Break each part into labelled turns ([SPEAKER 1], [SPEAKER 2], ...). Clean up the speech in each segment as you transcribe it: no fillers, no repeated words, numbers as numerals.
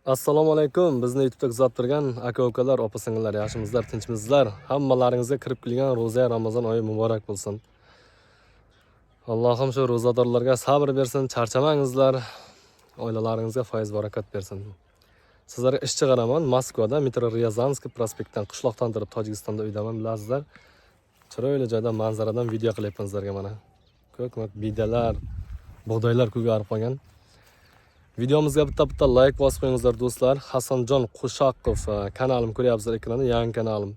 [SPEAKER 1] Assalomu alaykum. Bizni YouTube'da kuzatib turgan aka-ukalar, opa-singillar, yaxshimisizlar, tinchmisizlar? Hammalaringizga kirib kelgan ro'za Ramazon oyi muborak bo'lsin. Allohim shu ro'zadorlarga sabr bersin, charchamangizlar, oilalaringizga fayz barakat bersin. Sizlarga ish chiqaraman Moskvada, metro Ryazanskiy prospektdan, qishloqdan turib Tojikistonda uydaman, bilasizlar. Chiroyli joyda manzaradan video qilyapman sizlarga mana. Ko'k-mo'k biydalar, bug'doylar ko'karib qolgan. Videomizga bitta-bitta like bosib qo'yingizlar do'stlar. Hasanjon Qo'shaqov kanalim ko'ryapsizlar ekranda, yangi kanalim.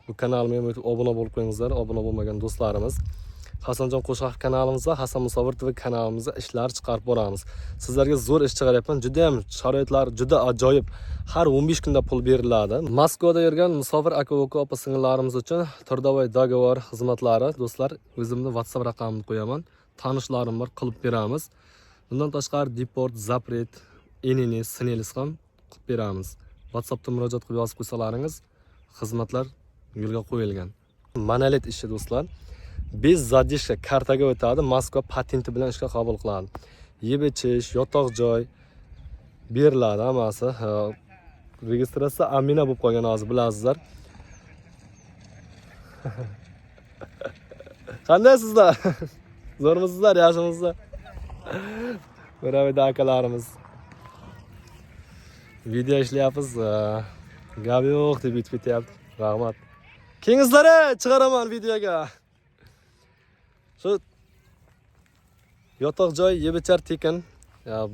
[SPEAKER 1] Bu kanalimga ham o'tib obuna bo'lib qo'yingizlar, obuna bo'lmagan do'stlarimiz. Hasanjon Qo'shaqov kanalimizda, Hasan Musofir TV kanalimizda ishlar chiqarib boramiz. Sizlarga zo'r ish chiqaryapman. Juda ham sharoitlar juda ajoyib. Har 15 kunda pul beriladi. Moskvada yurgan musofir aka-uka, opa-singillarimiz uchun трудовой договор xizmatlari do'stlar, o'zimni WhatsApp raqamimni qo'yaman. Tanishlarim bor, qilib beramiz. Bundan tashqari депорт, запрет, ИНН, СНИЛС ham qilib beramiz. WhatsAppda murojaat qilib yozib qo'ysalaringiz, xizmatlar yo'lga qo'yilgan. Monolit ishi do'stlar. Без задержка kartaga o'tadi, Moskva patenti bilan ishga qabul qiladi. Yeb ichish, yotoq joy beriladi hammasi. Ha, registratsiya Amina bo'lib qolgan hozir, bilasizlar. Qandaysizlar? Zo'rmisizlar, yaxshimisizlar? Birovda akalarimiz. Video ishlayapmiz. Gap yo'q deb yetib ketyapti. Rahmat. Kelingizlar, chiqaraman videoga. Shu yotoq joy, yeb ichar tekin.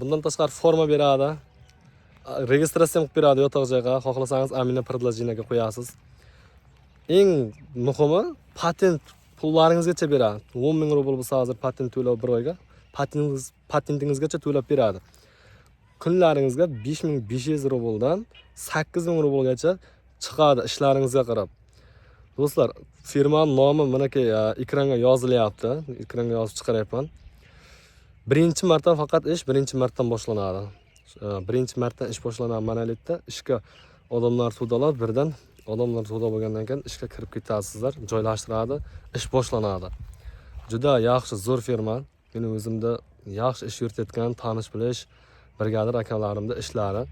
[SPEAKER 1] Bundan tashqari forma beradi. Registratsiya ham qilib beradi yotoq joyga. Xohlasangiz Amina предложение ga qo'yasiz. Eng muhimi, patent pullaringizgacha beradi. 10 ming rubl bo'lsa hozir patent to'lov bir oyga. Patentingizgacha to'lab beradi. Kunlaringizga 5500 rubldan 8000 rublgacha chiqadi ishlaringizga qarab. Do'stlar, firma nomi manaki ekranga yozilyapti. Ekranga yozib chiqaryapman. Birinchi marta faqat ish birinchi martadan boshlanadi. Birinchi marta ish boshlanadi monolitda. Ishga odamlar to'dalab, birdan odamlar to'da bo'lgandan keyin ishga kirib ketasizlar, joylashtiradi, ish boshlanadi. Juda yaxshi, zo'r firma. Meni o'zimda yaxshi ish yuritayotgan tanish bilish brigadir akalarimda ishlari.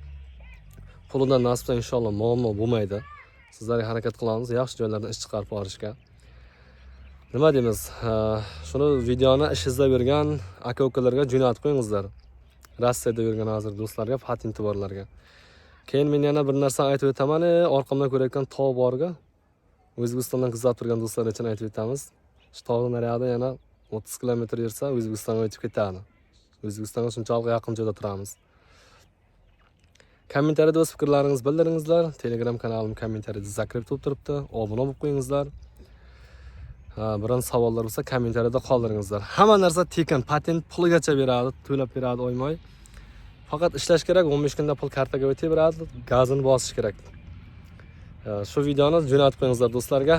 [SPEAKER 1] Pulidan nasibdan inshaalloh muammo bo'lmaydi. Sizlarga harakat qilamiz yaxshi joylardan ish chiqarib borishga. Nima deymiz? Shuni videoni ish izlab yurgan aka-ukalarga jo'natib qo'yingizlar. Rossiyada yurgan hozir do'stlarga, patenti borlarga. Keyin men yana bir narsani aytib o'taman, orqamdan ko'rayotgan tog' borga. O'zbekistondan kuzatib turgan do'stlar uchun aytib o'tamiz. Shu tog'ni nariyog'ida yana 30 kilometr yursa O'zbekistonga o'tib ketadi. O'zbekistonga shunchalik yaqin joyda turamiz. Kommentariyada o'z fikrlaringizni bildiringizlar. Telegram kanalim kommentariyada закреп bo'lib turibdi. Obuna bo'lib qo'yingizlar. Ha, biron savollar bo'lsa kommentariyada qoldiringizlar. Hamma narsa tekin, patent puligacha beradi, to'lab beradi oyma-oy. Faqat ishlash kerak, 15 kunda pul kartaga o'taveradi, gazini bosish kerak. Shu videoni jo'natib qo'yingizlar do'stlarga.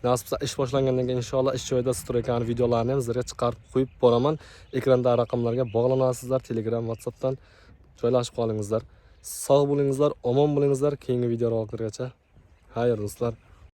[SPEAKER 1] Nasib bo'lsa ish boshlangandan keyin inshaalloh ish joyida стройка ni videolarini ham sizlarga chiqarib qo'yib boraman. Ekrandagi raqamlarga bog'lanasizlar, Telegram, WhatsAppdan joylashib qolingizlar. Sog' bo'lingizlar, omon bo'lingizlar. Keyingi videolargacha. Xayr do'stlar.